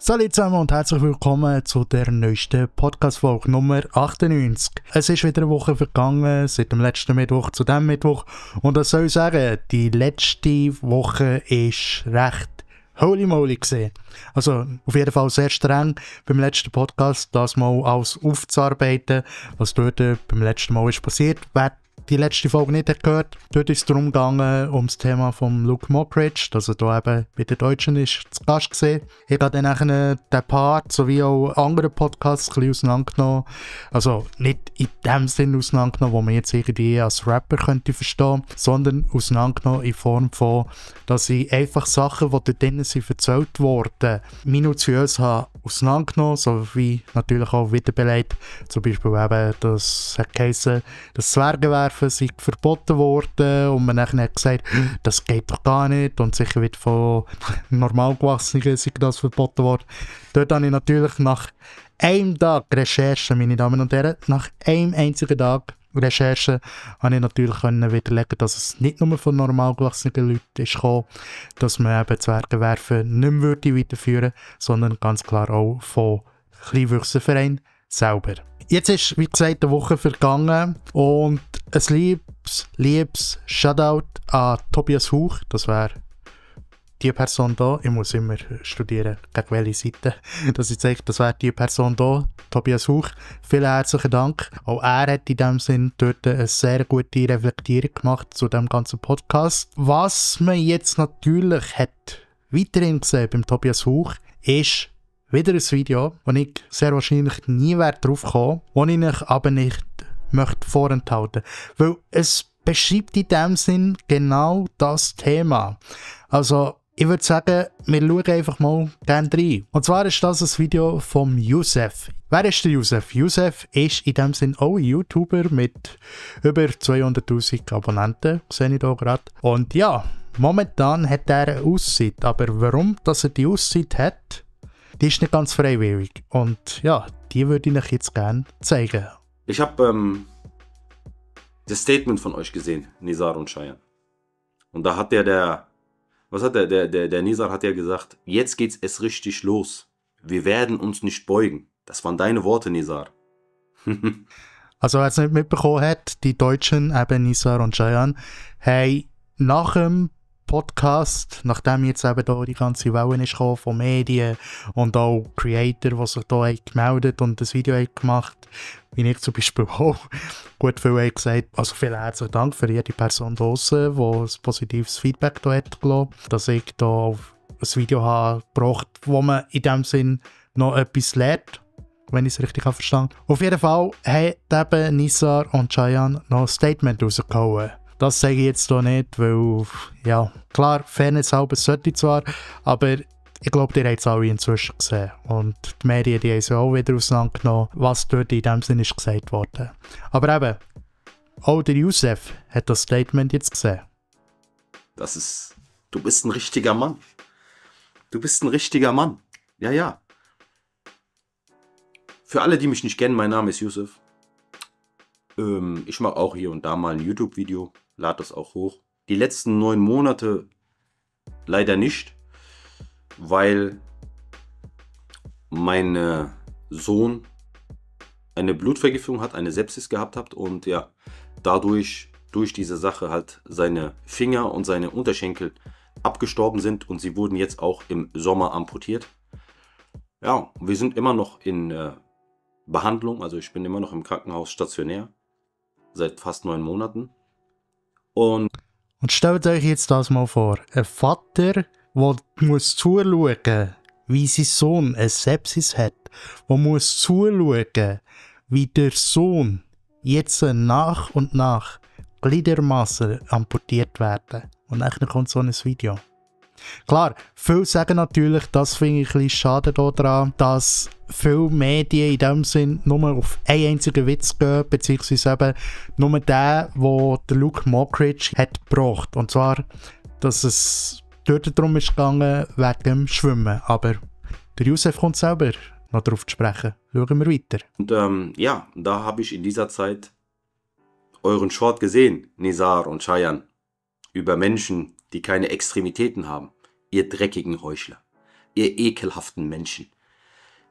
Salut zusammen und herzlich willkommen zu der neuesten Podcast-Folge Nummer 98. Es ist wieder eine Woche vergangen, seit dem letzten Mittwoch zu diesem Mittwoch. Und was soll ich sagen, die letzte Woche ist recht holy moly gewesen. Also auf jeden Fall sehr streng beim letzten Podcast, das mal alles aufzuarbeiten, was dort beim letzten Mal ist passiert. Wer die letzte Folge nicht hat gehört, dort ist es darum gegangen, um das Thema von Luke Mockridge, dass er da eben bei den Deutschen ist, zu Gast gesehen. Ich habe dann nachher den Part sowie auch andere Podcasts ein bisschen auseinandergenommen. Also nicht in dem Sinn auseinandergenommen, wo man jetzt irgendwie als Rapper könnte verstehen, sondern auseinandergenommen in Form von, dass ich einfach Sachen, die dort drinnen sind erzählt wurden, minutiös habe auseinandergenommen, so wie natürlich auch wiederbelegt. Zum Beispiel eben, dass es geheißen, das Zwergenwerfen sei verboten worden und man dann hat gesagt, das geht doch gar nicht und sicher wird von Normalgewachsenen sei das verboten worden. Dort habe ich natürlich nach einem Tag Recherche, meine Damen und Herren, nach einem einzigen Tag Recherche, habe ich natürlich widerlegen, dass es nicht nur von normalgewachsenen Leuten ist gekommen, dass man eben Zwergenwerfen nicht mehr weiterführen würde, sondern ganz klar auch von Kleinwüchsenverein selber. Jetzt ist, wie gesagt, eine Woche vergangen und ein liebes Shoutout an Tobias Huch, das wäre die Person da. Ich muss immer studieren, gegen welche Seite, dass ich zeige, das wäre die Person da, Tobias Huch. Vielen herzlichen Dank. Auch er hat in dem Sinn dort eine sehr gute Reflektierung gemacht zu dem ganzen Podcast. Was man jetzt natürlich hat weiterhin gesehen beim Tobias Huch, ist wieder ein Video, wo ich sehr wahrscheinlich nie drauf kommen werde, wo ich mich aber nicht möchte vorenthalten. Weil es beschreibt in dem Sinn genau das Thema. Also, ich würde sagen, wir schauen einfach mal gerne rein. Und zwar ist das ein Video vom Youssef. Wer ist der Youssef? Youssef ist in dem Sinn auch ein YouTuber mit über 200'000 Abonnenten, sehe ich hier gerade. Und ja, momentan hat er eine Auszeit. Aber warum dass er die Auszeit hat, die ist nicht ganz freiwillig. Und ja, die würde ich euch jetzt gerne zeigen. Ich habe das Statement von euch gesehen, Nizar und Cheyenne. Und da hat der Nizar hat ja gesagt, jetzt geht's erst richtig los. Wir werden uns nicht beugen. Das waren deine Worte, Nizar. Also wer es nicht mitbekommen hat, die Deutschen, eben Nizar und Cheyenne, haben nach dem Podcast, nachdem jetzt eben da die ganze Welle ist gekommen von Medien und auch Creator, die sich da gemeldet und das Video gemacht, wie ich zum Beispiel auch, gut viel haben gesagt, also vielen herzlichen Dank für jede Person draussen, die ein positives Feedback da hat gelassen, dass ich da ein Video habe gebracht, wo man in dem Sinn noch etwas lernt, wenn ich es richtig verstanden habe. Auf jeden Fall hat eben Nizar und Cheyenne noch ein Statement rausgehauen. Das sage ich jetzt hier nicht, weil, ja, klar, Fairness halber sollte zwar, aber ich glaube, ihr habt es alle inzwischen gesehen. Und die Medien, die haben es auch wieder auseinandergenommen, was dort in dem Sinne ist gesagt worden. Aber eben, auch der Youssef hat das Statement jetzt gesehen. Du bist ein richtiger Mann. Du bist ein richtiger Mann. Ja, ja. Für alle, die mich nicht kennen, mein Name ist Youssef. Ich mache auch hier und da mal ein YouTube-Video, lade das auch hoch. Die letzten 9 Monate leider nicht, weil mein Sohn eine Blutvergiftung hat, eine Sepsis gehabt hat und ja, durch diese Sache halt seine Finger und seine Unterschenkel abgestorben sind und sie wurden jetzt auch im Sommer amputiert. Ja, wir sind immer noch in Behandlung, also ich bin immer noch im Krankenhaus stationär. Seit fast 9 Monaten. Und stellt euch jetzt das mal vor. Ein Vater, der muss zuschauen, wie sein Sohn eine Sepsis hat. Der muss zuschauen, wie der Sohn jetzt nach und nach Gliedermassen amputiert werden. Und dann kommt so ein Video. Klar, viele sagen natürlich, das finde ich ein bisschen schade daran, dass viele Medien in dem Sinn nur auf einen einzigen Witz gehen, beziehungsweise eben nur den, den der Luke Mockridge hat gebracht. Und zwar, dass es dort darum ist gegangen, wegen dem Schwimmen. Aber der Youssef kommt selber noch darauf zu sprechen. Schauen wir weiter. Und ja, da habe ich in dieser Zeit euren Short gesehen, Nizar und Cheyenne, über Menschen, die keine Extremitäten haben. Ihr dreckigen Heuchler. Ihr ekelhaften Menschen.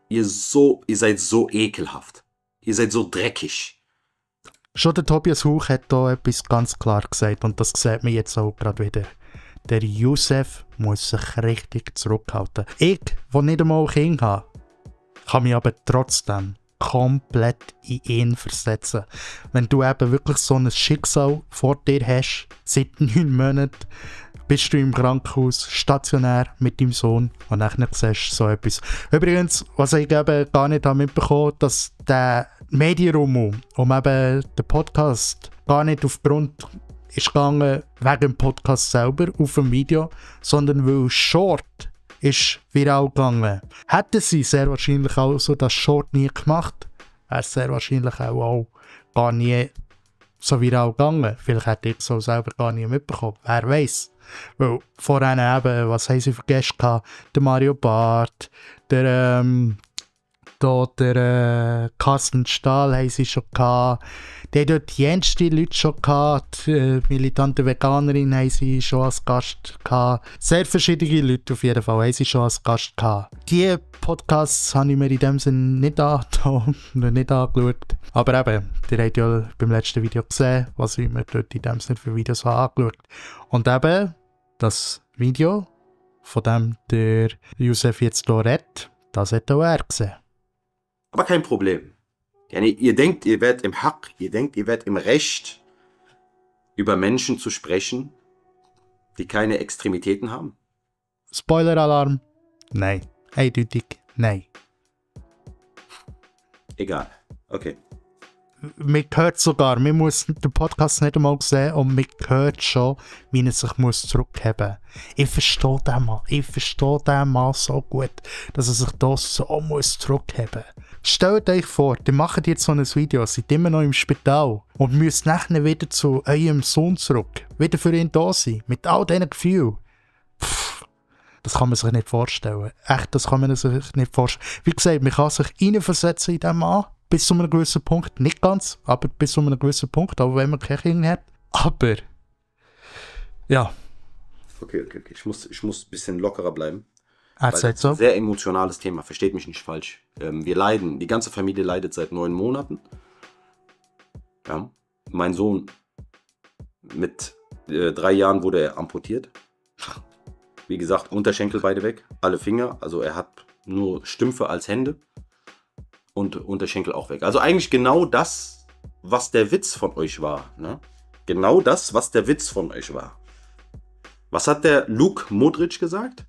Ihr seid so ekelhaft. Ihr seid so dreckig. Schon der Tobias Huch hat da etwas ganz klar gesagt und das sieht man jetzt auch gerade wieder. Der Youssef muss sich richtig zurückhalten. Ich, der nicht einmal Kinder habe, kann mich aber trotzdem komplett in ihn versetzen. Wenn du eben wirklich so ein Schicksal vor dir hast, seit 9 Monaten, bist du im Krankenhaus, stationär mit deinem Sohn und dann siehst du so etwas. Übrigens, was ich eben gar nicht mitbekommen habe, dass der Medienrummel um eben den Podcast gar nicht aufgrund ist gegangen wegen dem Podcast selber auf dem Video, sondern weil Short ist viral gegangen. Hätten sie sehr wahrscheinlich auch so das Short nie gemacht, wäre es sehr wahrscheinlich auch gar nie so viral gegangen. Vielleicht hätte ich es auch selber gar nie mitbekommen. Wer weiß. Weil vorhin eben, was haben sie für Gäste gehabt? Der Mario Barth, der Carsten Stahl haben sie schon gehabt. Die haben dort die jenste Leute schon gehabt. Die militante Veganerin haben sie schon als Gast gehabt. Sehr verschiedene Leute auf jeden Fall haben sie schon als Gast gehabt. Die Podcasts habe ich mir in dem Sinne nicht angeschaut. Aber eben, ihr habt ja beim letzten Video gesehen, was ich mir dort in dem Sinne für Videos habe angeschaut. Und eben, das Video, von dem der Youssef jetzt hier redet, das hat auch er gesehen. Aber kein Problem. Ihr denkt, ihr werdet im Haq, ihr denkt, ihr werdet im Recht, über Menschen zu sprechen, die keine Extremitäten haben? Spoiler-Alarm? Nein. Eindeutig nein. Egal. Okay. Man hört sogar, man muss den Podcast nicht einmal sehen und man hört schon, wie er sich zurückheben muss. Ich verstehe den Mann so gut, dass er sich da so zurückheben muss. Stellt euch vor, ihr macht jetzt so ein Video, seid immer noch im Spital und müsst nachher wieder zu eurem Sohn zurück, wieder für ihn da sein, mit all diesen Gefühlen. Das kann man sich nicht vorstellen. Echt, das kann man sich nicht vorstellen. Wie gesagt, man kann sich reinversetzen in diesen Mann, bis zu einem gewissen Punkt. Nicht ganz, aber bis zu einem gewissen Punkt, auch wenn man kein Kind hat. Aber, ja. Okay. Ich muss ein bisschen lockerer bleiben. Erzählt so. Sehr emotionales Thema, versteht mich nicht falsch. Wir leiden, die ganze Familie leidet seit 9 Monaten. Ja. Mein Sohn mit 3 Jahren wurde er amputiert. Wie gesagt, Unterschenkel beide weg, alle Finger. Also er hat nur Stümpfe als Hände. Und Unterschenkel auch weg. Also eigentlich genau das, was der Witz von euch war. Ne? Genau das, was der Witz von euch war. Was hat der Luke Modric gesagt?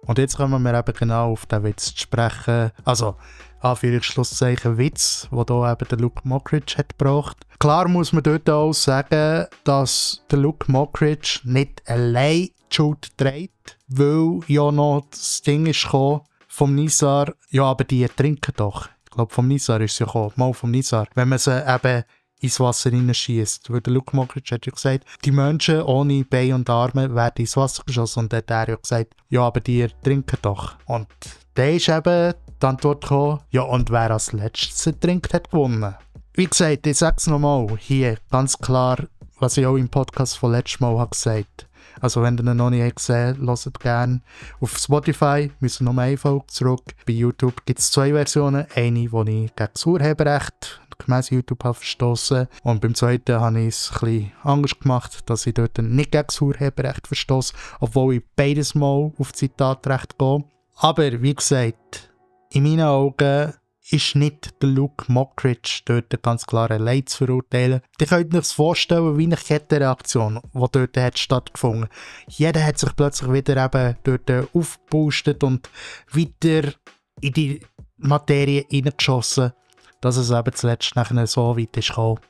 Und jetzt kommen wir eben genau auf den Witz zu sprechen. Also, Anführungszeichen Witz, den hier eben der Luke Modric hat gebracht. Klar muss man dort auch sagen, dass der Luke Modric nicht allein die Schuld trägt, weil ja noch das Ding ist gekommen vom Nizar, ja, aber die trinken doch. Ich glaube, vom Nizar ist es ja gekommen, mal vom Nizar. Wenn man sie eben ins Wasser hineinschießt. Weil der Luke Modric hat ja gesagt, die Menschen ohne Beine und Arme werden ins Wasser geschossen. Und dann hat er ja gesagt, ja, aber die trinken doch. Und dann ist eben die Antwort gekommen, ja, und wer als letztes trinkt, hat gewonnen. Wie gesagt, ich sage es nochmal hier, ganz klar, was ich auch im Podcast von letztem Mal habe gesagt. Also wenn ihr ihn noch nicht gesehen habt, hört gerne. Auf Spotify müssen wir noch eine Folge zurück. Bei YouTube gibt es 2 Versionen. Eine, wo ich gegen das Urheberrecht gemäss YouTube habe verstoßen. Und beim zweiten habe ich es ein bisschen anders gemacht, dass ich dort nicht gegen das Urheberrecht verstoße, obwohl ich beides Mal auf Zitatrecht gehe. Aber wie gesagt, in meinen Augen ist nicht der Luke Modric dort ganz klar allein zu verurteilen. Ihr könnt euch vorstellen, wie eine Kettenreaktion, die dort hat stattgefunden. Jeder hat sich plötzlich wieder eben dort aufgepustet und wieder in die Materie hineingeschossen, dass es eben zuletzt nachher so weit ist gekommen,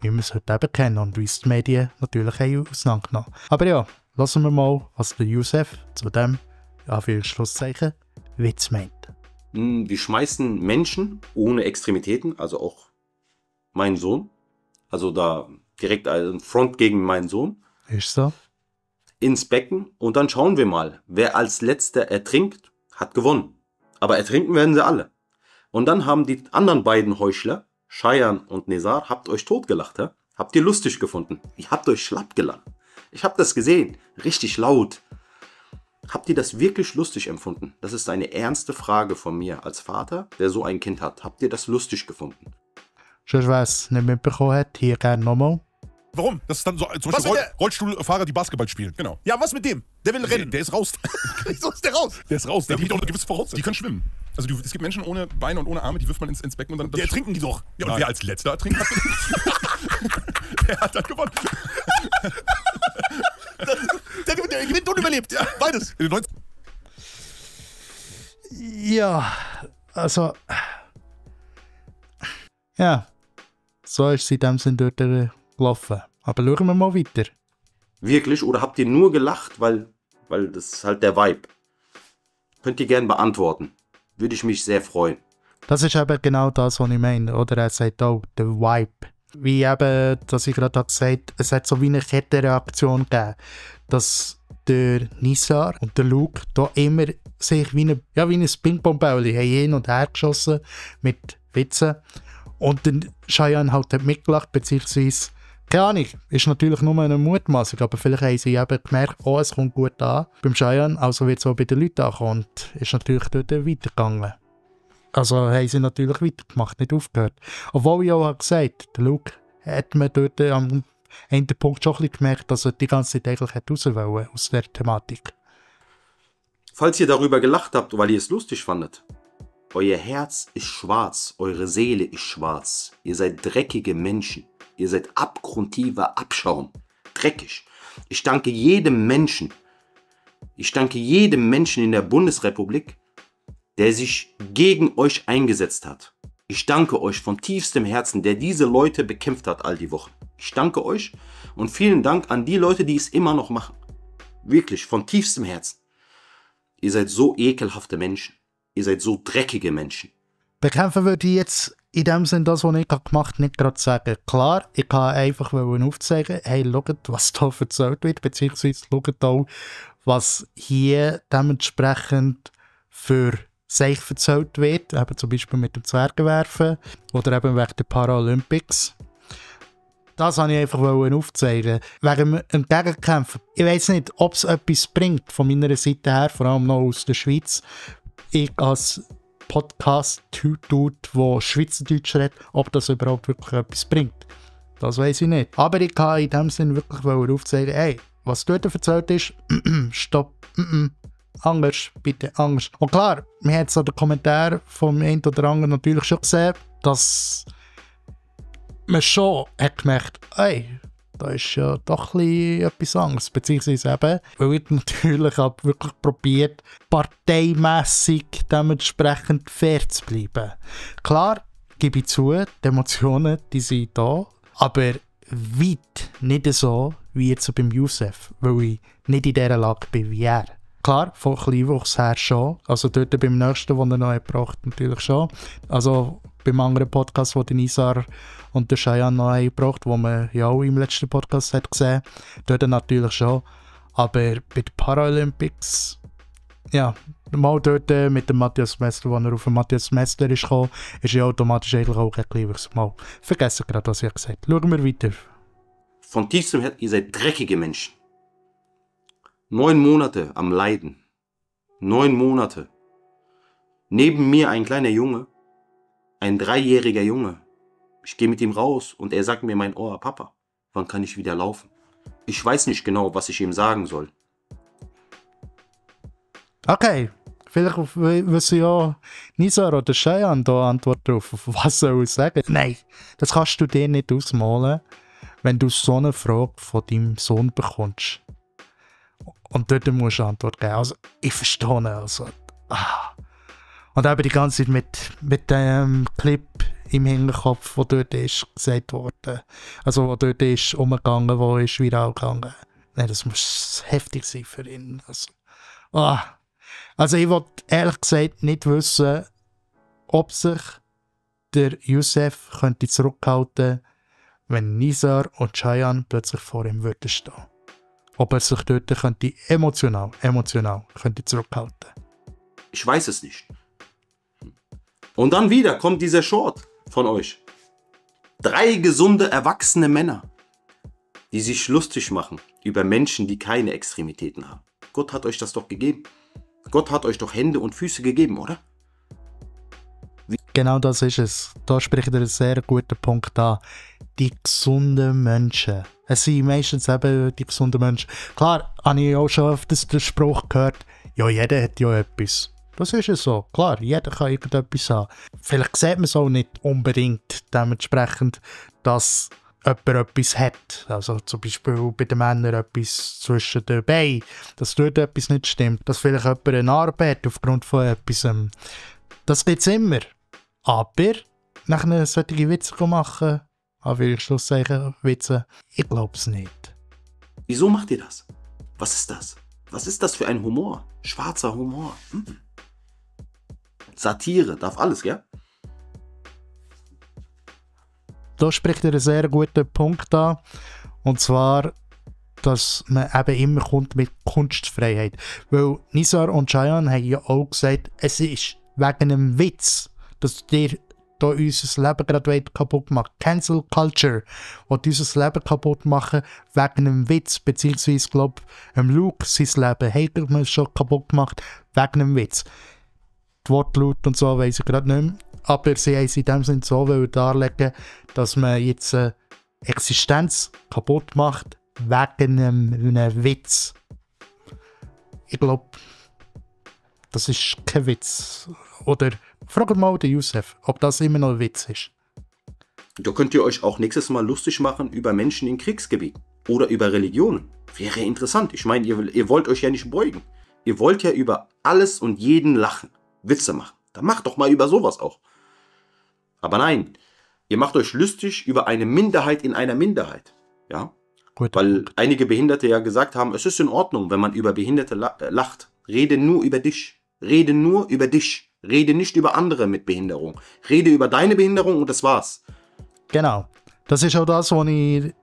wie wir es heute eben kennen und wie es die Medien natürlich haben auseinandergenommen. Aber ja, lassen wir mal, was der Youssef zu dem, Anführungszeichen, Witz meint. Wir schmeißen Menschen ohne Extremitäten, also auch meinen Sohn, also da direkt ein Front gegen meinen Sohn, Ist so? ins Becken und dann schauen wir mal, wer als letzter ertrinkt, hat gewonnen. Aber ertrinken werden sie alle. Und dann haben die anderen beiden Heuchler, Cheyenne und Nizar, habt euch totgelacht, ja? Habt ihr lustig gefunden. Ihr habt euch schlapp gelacht. Ich hab das gesehen, richtig laut. Habt ihr das wirklich lustig empfunden? Das ist eine ernste Frage von mir als Vater, der so ein Kind hat. Habt ihr das lustig gefunden? Schon wer es nicht mitbekommen hat, hier gerne nochmal. Warum? Das ist dann so zum Beispiel Rollstuhlfahrer, die Basketball spielen. Genau. Ja, was mit dem? Der will rennen. Der ist raus. Wieso ist der raus? Der ist raus. Der hat auch eine gewisse Voraussetzung. Die können schwimmen. Also es gibt Menschen ohne Beine und ohne Arme, die wirft man ins Becken und dann... Die ertrinken die doch. Ja, und wer als letzter ertrinkt hat, der hat dann gewonnen. Der gewinnt und überlebt. Ja, beides. Ja, also... Ja, so ist es in dem Sinn dort gelaufen. Aber schauen wir mal weiter. Wirklich? Oder habt ihr nur gelacht, weil das ist halt der Vibe? Könnt ihr gerne beantworten. Würde ich mich sehr freuen. Das ist eben genau das, was ich meine. Oder er sagt auch, der Vibe. Wie eben, dass ich gerade gesagt habe, es hat so wie eine Kettenreaktion gegeben. Dass der Nizar und der Luke da immer sich wie ein Ping-Pong-Bäuli hin und her geschossen mit Witzen. Und dann Cheyenne halt hat mitgelacht, beziehungsweise, keine Ahnung, ist natürlich nur eine Mutmaßung, aber vielleicht haben sie eben gemerkt, oh, es kommt gut an beim Cheyenne, also wird es auch bei den Leuten ankommen und ist natürlich dort weitergegangen. Also haben sie natürlich weitergemacht, nicht aufgehört. Obwohl ich auch gesagt habe, der Luke hat man dort am Ende Punkt schon ein bisschen gemerkt, dass er die ganze Zeit eigentlich raus wollte aus der Thematik. Falls ihr darüber gelacht habt, weil ihr es lustig fandet, euer Herz ist schwarz, eure Seele ist schwarz. Ihr seid dreckige Menschen. Ihr seid abgrundtiefer Abschaum. Dreckig. Ich danke jedem Menschen in der Bundesrepublik, der sich gegen euch eingesetzt hat. Ich danke euch von tiefstem Herzen, der diese Leute bekämpft hat all die Wochen. Ich danke euch und vielen Dank an die Leute, die es immer noch machen. Wirklich, von tiefstem Herzen. Ihr seid so ekelhafte Menschen. Ihr seid so dreckige Menschen. Bekämpfen würde ich jetzt in dem Sinn das, was ich gemacht habe, nicht gerade sagen. Klar, ich kann einfach aufzeigen, hey, schaut, was da erzählt wird, beziehungsweise schaut auch, was hier dementsprechend für sich erzählt wird, eben zum Beispiel mit dem Zwergenwerfen oder eben wegen der Paralympics. Das wollte ich einfach aufzeigen. Wegen dem Entgegenkämpfen. Ich weiss nicht, ob es etwas bringt, von meiner Seite her, vor allem noch aus der Schweiz. Ich als Podcast-Dude, der Schweizerdeutsch redet, ob das überhaupt wirklich etwas bringt. Das weiss ich nicht. Aber ich kann in dem Sinne wirklich aufzeigen, hey, was dort erzählt ist, stopp, anders, bitte, anders. Und klar, wir haben es an den Kommentaren vom einen oder anderen natürlich schon gesehen, dass man schon hat gemerkt, hey, da ist ja doch etwas anderes. Beziehungsweise eben, weil ich natürlich auch wirklich probiert, parteimässig dementsprechend fair zu bleiben. Klar, gebe ich zu, die Emotionen, die sind da, aber weit nicht so wie jetzt beim Youssef, weil ich nicht in dieser Lage bin wie er. Klar, von Kleinwuchs her schon. Also dort beim nächsten, den er noch gebracht hat, natürlich schon. Also beim anderen Podcast, den Nizar und der Cheyenne noch gebracht, wo man ja auch im letzten Podcast hat gesehen, dort natürlich schon. Aber bei den Paralympics, ja, mal dort mit dem Matthias Messler, als er auf den Matthias Messler ist gekommen, ist ja automatisch eigentlich auch ein Kleinwuchs. Mal vergessen gerade, was ich gesagt habe. Schauen wir weiter. Von tiefstem Herzen, ihr seid dreckige Menschen. 9 Monate am Leiden. 9 Monate. Neben mir ein kleiner Junge, ein 3-jähriger Junge. Ich gehe mit ihm raus und er sagt mir in mein Ohr, Papa, wann kann ich wieder laufen? Ich weiß nicht genau, was ich ihm sagen soll. Okay, vielleicht wissen ja Nizar oder Cheyenne da Antwort drauf. Auf was soll ich sagen? Nein, das kannst du dir nicht ausmalen, wenn du so eine Frage von deinem Sohn bekommst. Und dort musst du Antwort geben. Also, ich verstehe ihn. Also, Und eben die ganze Zeit mit dem Clip im Hinterkopf, der dort ist gesagt worden. Also, wo dort ist umgegangen, wo ist viral gegangen. Nein, das muss heftig sein für ihn. Also ich wollte ehrlich gesagt nicht wissen, ob sich der Youssef könnte zurückhalten, wenn Nizar und Cheyenne plötzlich vor ihm würden stehen. Ob er sich dort könnte emotional könnte zurückhalten. Ich weiß es nicht. Und dann wieder kommt dieser Short von euch. 3 gesunde, erwachsene Männer, die sich lustig machen über Menschen, die keine Extremitäten haben. Gott hat euch das doch gegeben. Gott hat euch doch Hände und Füße gegeben, oder? Genau das ist es. Da spricht er einen sehr guten Punkt an. Die gesunden Menschen. Es sind meistens eben die gesunden Menschen. Klar, habe ich auch schon öfters den Spruch gehört, ja, jeder hat ja etwas. Das ist es so. Klar, jeder kann irgendetwas haben. Vielleicht sieht man es auch nicht unbedingt dementsprechend, dass jemand etwas hat. Also zum Beispiel bei den Männern etwas zwischen den Beinen, dass dort etwas nicht stimmt. Dass vielleicht jemand eine Narbe hat aufgrund von etwas. Das gibt es immer. Aber nachher solche Witze machen, Anführungszeichen Witze, ich glaube es nicht. Wieso macht ihr das? Was ist das? Was ist das für ein Humor? Schwarzer Humor. Satire, darf alles, ja? Da spricht er einen sehr guten Punkt an. Und zwar, dass man eben immer kommt mit Kunstfreiheit. Weil Nizar und Cheyenne haben ja auch gesagt, es ist wegen einem Witz, dass dir da unser Leben gerade kaputt macht. Cancel Culture, die unser Leben kaputt machen wegen einem Witz, beziehungsweise, glaube ich, Luke sein Leben hat man schon kaputt gemacht wegen einem Witz. Die Wortlaut und so weiss ich gerade nicht mehr. Aber sie haben es in dem Sinne so darlegen, dass man jetzt Existenz kaputt macht wegen einem Witz. Ich glaube, das ist kein Witz. Oder fragt mal den Youssef, ob das immer noch ein Witz ist. Da könnt ihr euch auch nächstes Mal lustig machen über Menschen in Kriegsgebieten oder über Religionen. Wäre interessant. Ich meine, ihr wollt euch ja nicht beugen. Ihr wollt ja über alles und jeden lachen, Witze machen. Dann macht doch mal über sowas auch. Aber nein, ihr macht euch lustig über eine Minderheit in einer Minderheit. Ja? Gut. Weil einige Behinderte ja gesagt haben, es ist in Ordnung, wenn man über Behinderte lacht. Rede nur über dich. Rede nur über dich. Rede nicht über andere mit Behinderung. Rede über deine Behinderung und das war's. Genau. Das ist auch das, was ich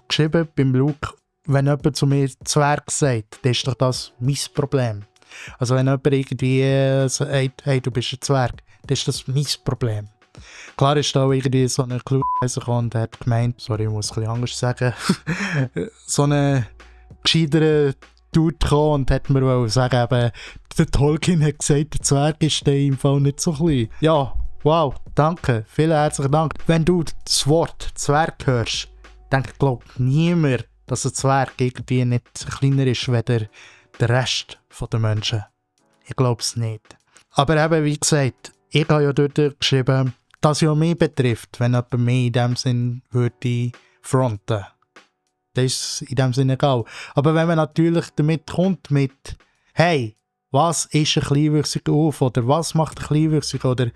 geschrieben habe beim Luke. Wenn jemand zu mir Zwerg sagt, dann ist doch das mein Problem. Also wenn jemand irgendwie sagt, hey, du bist ein Zwerg, dann ist das mein Problem. Klar ist da auch irgendwie so eine Clou gekommen und hat gemeint, sorry, ich muss es ein bisschen anders sagen, so eine gescheiteren Dude gekommen und hat mir wollen sagen, eben, der Tolkien hat gesagt, der Zwerg ist im Fall nicht so klein. Ja, wow, danke, vielen herzlichen Dank. Wenn du das Wort Zwerg hörst, denkt, glaube ich, niemand, dass ein Zwerg irgendwie nicht kleiner ist als der Rest der Menschen. Ich glaube es nicht. Aber eben, wie gesagt, ich habe ja dort geschrieben, dass ja mich betrifft, wenn jemand mich in dem Sinn würde fronten. Das ist in dem Sinne egal. Aber wenn man natürlich damit kommt mit, hey, was ist ein Kleinwüchsiger auf? Oder was macht ein Kleinwüchsiger? Oder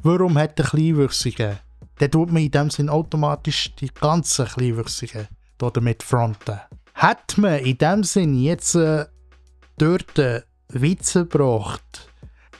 warum hat ein Kleinwüchsiger? Dann tut man in dem Sinn automatisch die ganzen Kleinwüchsigen damit fronten. Hat man in dem Sinn jetzt dort Witze gebracht,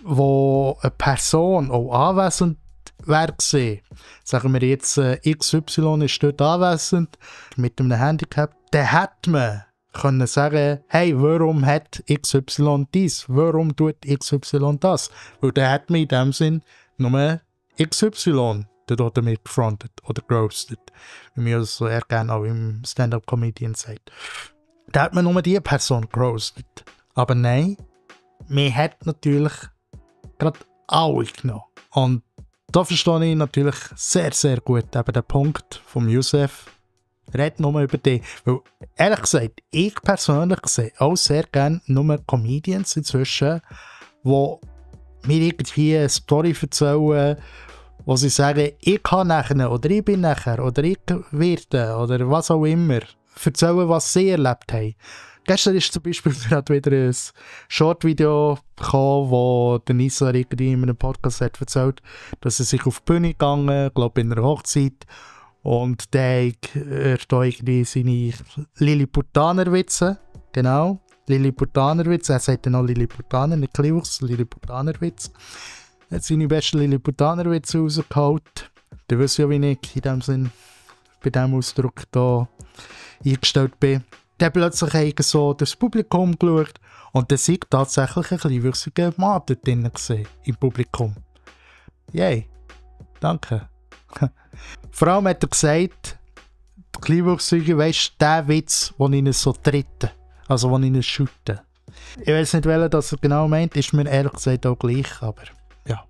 wo eine Person auch anwesend wäre gewesen, sagen wir jetzt XY ist dort anwesend mit einem Handicap, dann hätte man können sagen, hey, warum hat XY dies? Warum tut XY das? Weil dann hat man in dem Sinn nur XY dort damit gefrontet oder geroastet, wie mir das so eher gerne auch im Stand-Up-Comedian sagt. Da hat man nur die Person geroastet. Aber nein, man hat natürlich gerade alle genommen. Und da verstehe ich natürlich sehr, sehr gut eben den Punkt vom Youssef. Red nur über den. Weil, ehrlich gesagt, ich persönlich sehe auch sehr gerne nur Comedians inzwischen, die mir irgendwie eine Story erzählen, wo sie sagen, ich kann nachher, oder ich bin nachher, oder ich werde, oder was auch immer. Erzählen, was sie erlebt haben. Gestern ist zum Beispiel gerade wieder ein Short-Video gekommen, wo der Nizar irgendwie in einem Podcast hat erzählt, dass er sich auf die Bühne gegangen, glaube in einer Hochzeit, und der hat da irgendwie seine Lilliputaner-Witze, genau, Lilliputaner-Witze, er sagt dann auch Lilliputaner, nicht Kliwuchs, Lilliputaner-Witze. Er hat seine besten Lilliputaner-Witze rausgeholt. Der wisst ja, wie ich in dem Sinn bei diesem Ausdruck da eingestellt bin. Dann plötzlich habe ich so das Publikum geschaut und dann war tatsächlich ein kleinwüchsiger Mann dort drin im Publikum. Yay, danke. Vor allem hat er gesagt, der Kleinwüchsige, weisst du, der Witz, den ihnen so treten, also den ihnen schütten. Ich weiß nicht, welcher das er genau meint, ist mir ehrlich gesagt auch gleich, aber ja.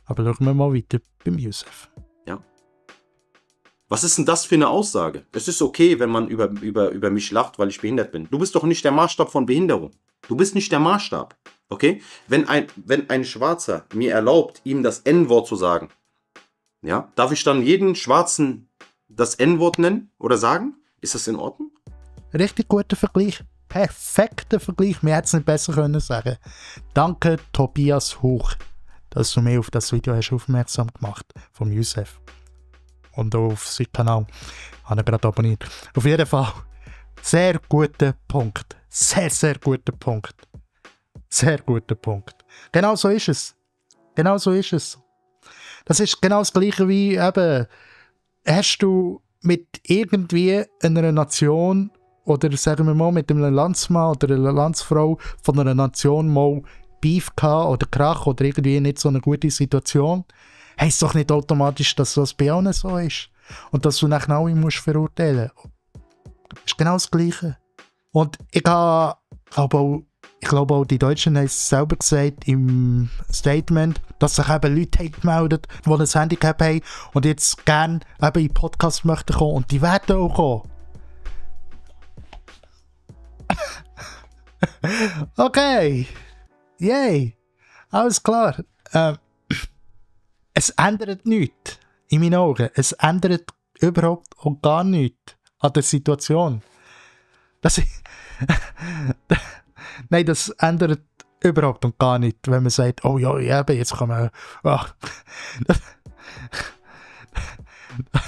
Aber schauen wir mal weiter beim Youssef. Ja. Was ist denn das für eine Aussage? Es ist okay, wenn man über mich lacht, weil ich behindert bin. Du bist doch nicht der Maßstab von Behinderung. Du bist nicht der Maßstab. Okay? Wenn ein Schwarzer mir erlaubt, ihm das N-Wort zu sagen, ja, darf ich dann jeden Schwarzen das N-Wort nennen oder sagen? Ist das in Ordnung? Richtig guter Vergleich. Perfekter Vergleich. Mir hätte es nicht besser können sagen. Danke, Tobias Hoch, dass du mir auf das Video hast aufmerksam gemacht vom Youssef. Und auch auf seinen Kanal. Habe ich gerade abonniert. Auf jeden Fall. Sehr guter Punkt. Sehr, sehr guter Punkt. Sehr guter Punkt. Genau so ist es. Genau so ist es. Das ist genau das Gleiche wie eben, hast du mit irgendwie einer Nation oder sagen wir mal mit einem Landsmann oder einer Landsfrau von einer Nation mal Beef gehabt oder Krach oder irgendwie nicht so eine gute Situation, heisst doch nicht automatisch, dass das bei allen so ist. Und dass du nachher alle musst verurteilen. Das ist genau das Gleiche. Und ich glaube auch die Deutschen haben es selber gesagt im Statement, dass sich eben Leute haben gemeldet, die ein Handicap haben und jetzt gerne eben in den Podcast möchten kommen und die werden auch kommen. Okay. Yay. Alles klar. Es ändert nichts. In meinen Augen. Es ändert überhaupt auch gar nichts an der Situation. Nein, das ändert überhaupt und gar nichts, wenn man sagt, oh ja, eben, jetzt kann man... Ach.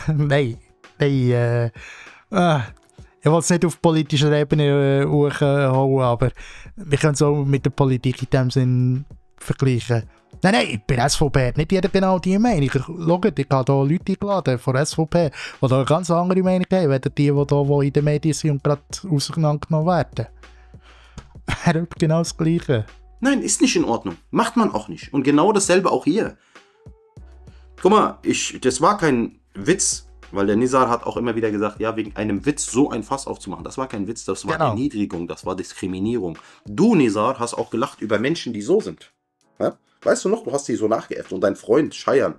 Nein. Ich will es nicht auf politischer Ebene hochholen, aber wir können es auch mit der Politik in dem Sinn vergleichen. Nein, ich bin SVP, nicht jeder genau die Meinung. Schaut, ich habe hier Leute eingeladen von SVP, die da eine ganz andere Meinung haben, als die hier in den Medien sind und gerade auseinandergenommen werden. Wäre genau das Gleiche. Nein, ist nicht in Ordnung. Macht man auch nicht. Und genau dasselbe auch hier. Guck mal, das war kein Witz, weil der Nizar hat auch immer wieder gesagt, ja, wegen einem Witz so ein Fass aufzumachen. Das war kein Witz, das war Erniedrigung, das war Diskriminierung. Du, Nizar, hast auch gelacht über Menschen, die so sind. Ja? Weißt du noch, du hast die so nachgeäfft und dein Freund, Scheiern.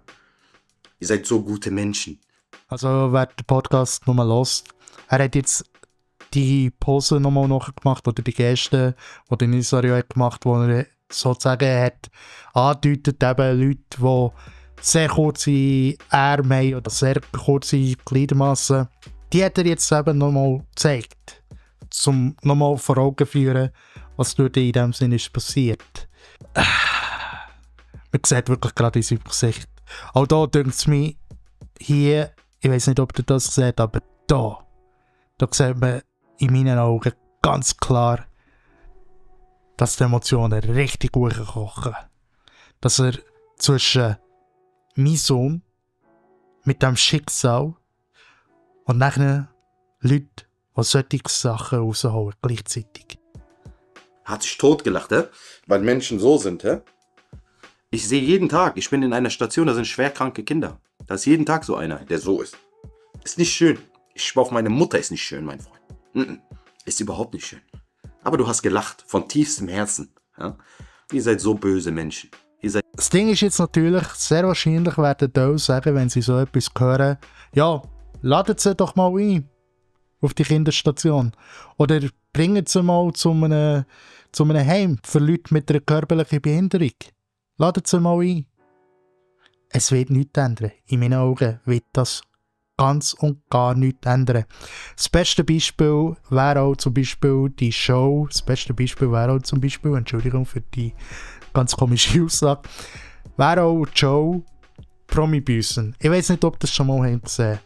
Ihr seid so gute Menschen. Also, wer den Podcast nochmal hört, er hat jetzt die Pose nochmal nachgemacht oder die Geste, die der Nizar ja hat gemacht, wo er sozusagen hat angedeutet, eben Leute, die sehr kurze Arme haben oder sehr kurze Gliedermassen, die hat er jetzt eben nochmal gezeigt, um nochmal vor Augen zu führen, was dort in dem Sinne ist passiert. Man sieht wirklich gerade in seinem Gesicht. Auch da denkt es mir, hier, ich weiß nicht, ob ihr das seht, aber da sieht man in meinen Augen ganz klar, dass die Emotionen richtig hochkochen. Dass er zwischen meinem Sohn mit dem Schicksal und nachher Leute, die solche Sachen rausholen, gleichzeitig. Hat sich totgelacht, weil Menschen so sind. Ich sehe jeden Tag, ich bin in einer Station, da sind schwerkranke Kinder. Da ist jeden Tag so einer, der so ist. Ist nicht schön. Ich schwör auf meine Mutter, ist nicht schön, mein Freund. Ist überhaupt nicht schön. Aber du hast gelacht, von tiefstem Herzen. Ja? Ihr seid so böse Menschen. Das Ding ist jetzt natürlich, sehr wahrscheinlich werden die auch sagen, wenn sie so etwas hören, ja, ladet sie doch mal ein auf die Kinderstation. Oder bringt sie mal zu einem Heim für Leute mit einer körperlichen Behinderung. Ladet sie mal ein. Es wird nichts ändern. In meinen Augen wird das ganz und gar nichts ändern. Das beste Beispiel wäre auch zum Beispiel die Show. Entschuldigung für die ganz komische Aussage, wäre auch die Show Promi-Büssen. Ich weiß nicht, ob das schon mal gesehen.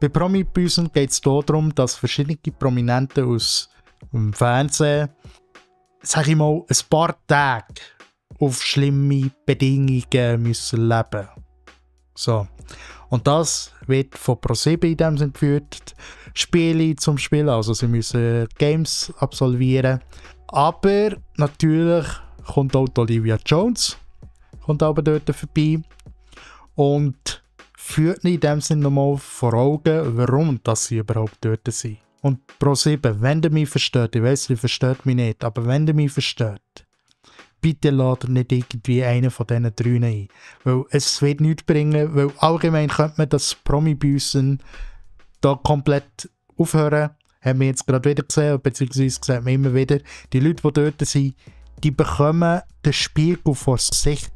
Bei Promi-Büssen geht es darum, dass verschiedene Prominente aus dem Fernsehen, sag ich mal, ein paar Tage auf schlimme Bedingungen müssen leben. So. Und das wird von ProSieben in dem Sinne geführt. Spiele zum Spielen, also sie müssen Games absolvieren. Aber natürlich kommt auch Olivia Jones, kommt aber dort vorbei und führt in dem Sinne nochmal vor Augen, warum dass sie überhaupt dort sind. Und Pro7, wenn ihr mich versteht, ich weiss, ihr versteht mich nicht, aber wenn ihr mich versteht, bitte ladet nicht irgendwie einen von diesen 3 ein. Weil es wird nichts bringen, weil allgemein könnte man das Promi-Büssen da komplett aufhören. Haben wir jetzt gerade wieder gesehen, beziehungsweise sieht man immer wieder, die Leute, die dort sind, die bekommen den Spiegel vor das Gesicht,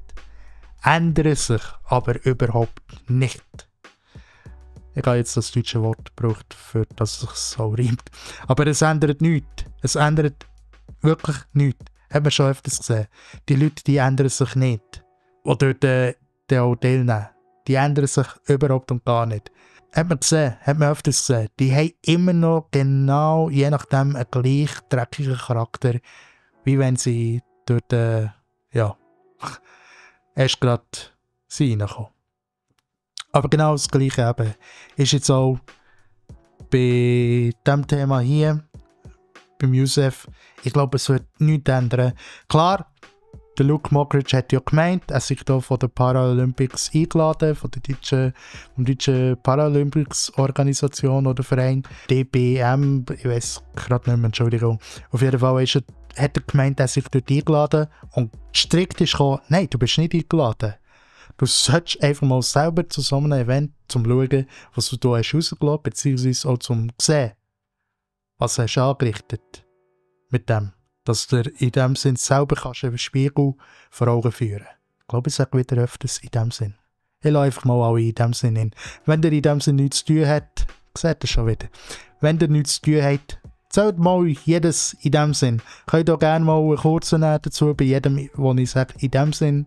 ändern sich aber überhaupt nicht. Ich habe jetzt das deutsche Wort gebraucht, für das es so reimt. Aber es ändert nichts. Es ändert wirklich nichts. Haben wir schon öfters gesehen. Die Leute, die ändern sich nicht. Die dort auch teilnehmen. Die ändern sich überhaupt und gar nicht. Hat man gesehen, hat man öfters gesehen. Die haben immer noch genau, je nachdem, einen gleich dreckigen Charakter, wie wenn sie dort, erst gerade reinkommen. Aber genau das Gleiche eben ist jetzt auch bei diesem Thema hier, beim Youssef. Ich glaube, es wird nichts ändern. Klar, der Luke Mockridge hat ja gemeint, er sei hier von der Paralympics eingeladen, von der deutschen Paralympics-Organisation oder Verein, DBM, ich weiß gerade nicht mehr, Entschuldigung. Auf jeden Fall hat er gemeint, er sei dort eingeladen und strikt ist gekommen, nein, du bist nicht eingeladen. Du solltest einfach mal selber zu so einem Event, zum schauen, was du da hast rausgelassen, beziehungsweise auch zum sehen, was hast du angerichtet mit dem. Dass du in dem Sinn selber kannst einen Spiegel vor Augen führen. Ich glaube, ich sage wieder öfters in dem Sinn. Ich lasse einfach mal alle in dem Sinn hin. Wenn der in dem Sinn nichts zu tun hat, seht ihr schon wieder. Wenn der nichts zu tun hat, zählt mal jedes in dem Sinn. Könnt auch gerne mal einen kurzen nehmen dazu, bei jedem, wo ich sage, in dem Sinn,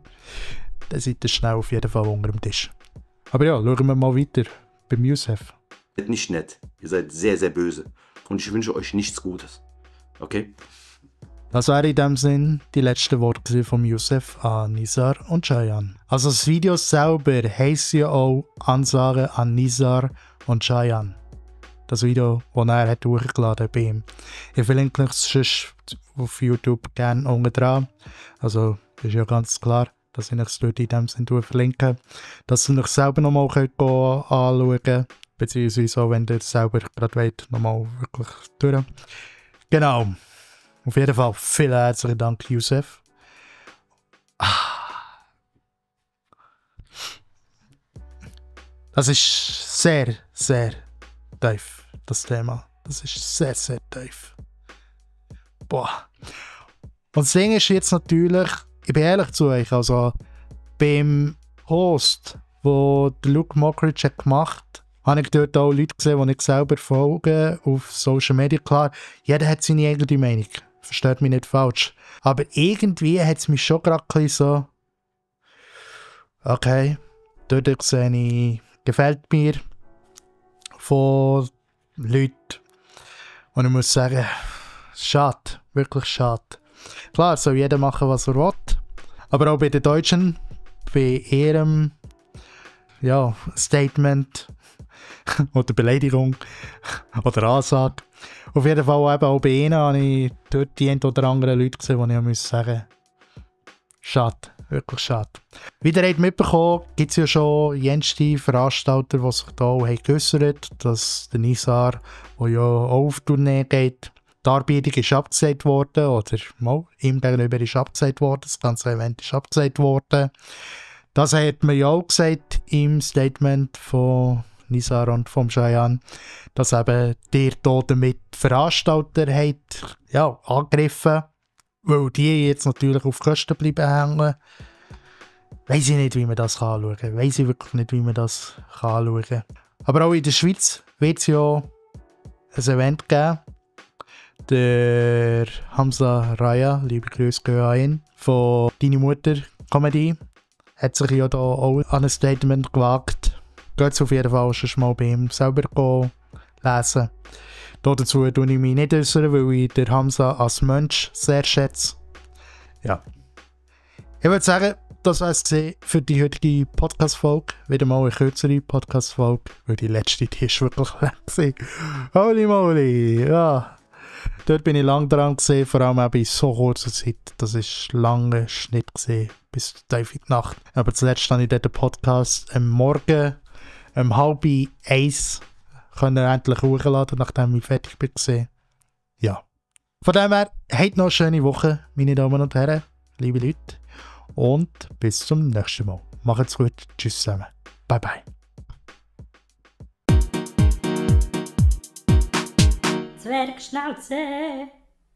dann seid ihr schnell auf jeden Fall unter dem Tisch. Aber ja, schauen wir mal weiter beim Youssef. Ihr seid nicht nett. Ihr seid sehr, sehr böse. Und ich wünsche euch nichts Gutes. Okay? Das wäre in dem Sinn die letzten Worte von Youssef an Nizar und Cheyenne. Also das Video selber heisst ja auch Ansage an Nizar und Cheyenne. Das Video, das er hat hochgeladen bei ihm. Ich verlinke euch sonst auf YouTube gerne unten dran. Also ist ja ganz klar, dass ich euch dort in dem Sinn verlinke. Dass ihr euch selber nochmal anschauen könnt. Beziehungsweise auch, wenn ihr selber gerade wollt, nochmal wirklich durch. Genau. Auf jeden Fall vielen herzlichen Dank, Youssef. Das ist sehr, sehr tief, das Thema. Das ist sehr, sehr tief. Boah. Und das Ding ist jetzt natürlich, ich bin ehrlich zu euch, also beim Host, wo der Luke Mockridge hat gemacht, habe ich dort auch Leute gesehen, die ich selber folge auf Social Media. Klar, jeder hat seine eigene Meinung. Versteht mich nicht falsch. Aber irgendwie hat es mich schon gerade so, okay, dort sehe ich, gefällt mir von Leuten. Und ich muss sagen, schade, wirklich schade. Klar, soll jeder machen, was er will. Aber auch bei den Deutschen, bei ihrem Statement oder Beleidigung oder Ansage. Auf jeden Fall eben auch bei ihnen habe ich dort die ein oder anderen Leute gesehen, die ich sagen muss, schade, wirklich schade. Wie ihr habt mitbekommen, gibt es ja schon jenste Veranstalter, die sich da auch geäussert haben, dass der Nizar, der ja auch auf Tournee geht, die Arbeitung ist abgesagt worden, oder mal, ihm gegenüber ist abgesagt worden, das ganze Event ist abgesagt worden. Das hat man ja auch gesagt im Statement von Nizar und vom Cheyenne, dass eben der hier damit Veranstalter hat, angegriffen, weil die jetzt natürlich auf Kosten bleiben hängen. Weiss ich nicht, wie man das anschauen kann. Weiss ich wirklich nicht, wie man das anschauen kann. Aber auch in der Schweiz wird es ja ein Event geben. Der Hamza Raya, liebe Grüße gehen an ihn, von «Deine Mutter» Comedy, hat sich ja da auch an ein Statement gewagt. Geht es auf jeden Fall schon mal bei ihm selber lesen. Dazu tue ich mich nicht äußern, weil ich den Hamza als Mensch sehr schätze. Ja. Ich würde sagen, das war es für die heutige Podcast-Folge. Wieder mal eine kürzere Podcast-Folge, weil die letzte die ist wirklich lang. Holy moly! Ja. Dort bin ich lang dran gesehen, vor allem auch in so kurzer Zeit. Das war langer Schnitt gesehen, bis tief in die Nacht. Aber zuletzt habe ich dort den Podcast am Morgen 12:30 endlich hochladen, nachdem ich fertig bin. Ja. Von dem her, habt noch eine schöne Woche, meine Damen und Herren, liebe Leute. Und bis zum nächsten Mal. Macht's gut. Tschüss zusammen. Bye bye. Zwergschnauze.